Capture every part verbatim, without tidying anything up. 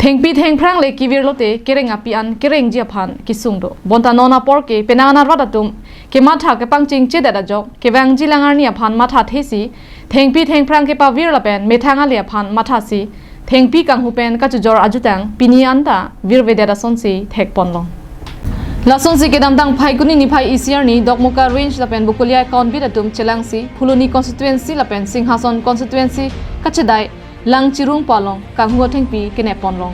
Thengpi thengphrang le kevir lote kereng api an kerengji aphan kesung do. Bonta non apor ke penang anat rat atum kematha kepangchingchedet ajok kevangji lang arni aphan mathathesi thengpi thengphrang kepavir lapen methang ale aphan mathasi thengpi kanghu pen kachojor ajutang pini anta virvedet asonsi thekponlong. Lasonsi kedamtang Phaikuni niphai isi arni Dokmoka Range lapen Bokolia account bit atum chelangsi Phuloni constituency lapen Singhason constituency kachedai Langchirungpo along kanghu athengpi kenepponlong.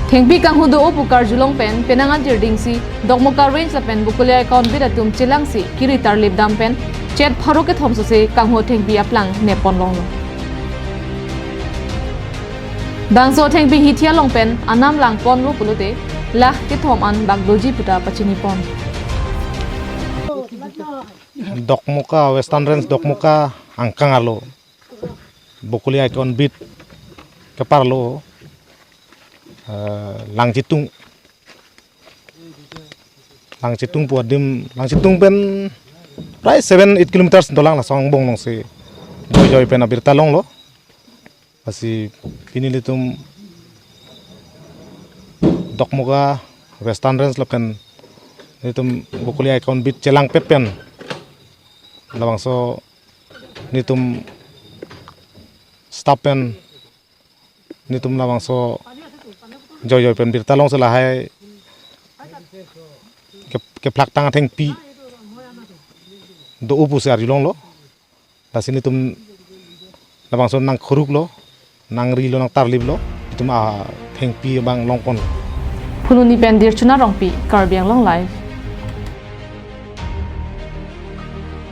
Thengpi kanghu do-o pu karjulong pen penang adir dingsi Dokmoka Range lapen Bokolia account bit atum chelangsi kiri tarlip dam pen chet pharo kethom sose kanghu thengpi aplang nepponlonglo. Bangso thengpi hithi along pen anam langponlo pulote lakh kethom an bak doji puta pachinipon. Dokmoka, Western Range Dokmoka angkang arlo Bokolia account bit keparlo, eh, Langchitung. Langchitung pu adim, Langchitung pen prai seven eight kilometers dolang, laso angbong alongsi joijoi pen abirta longlo. Lasi pini nelitum Dokmoka, Western Range lapen nelitum Bokolia account bit chelangpet pen labangso nelitum staff pen nelitum labangso joijoi pen birta longsi lahai ke, kephlak tang athengpi do-o pusi arjulonglo. Lasi nelitum labangso nangkhuruklo, nangrilo, nangtarliplo, nelitum athengpi abang longpon. Phuloni pen Dirchuna Rongpi, Karbi Anglong Live,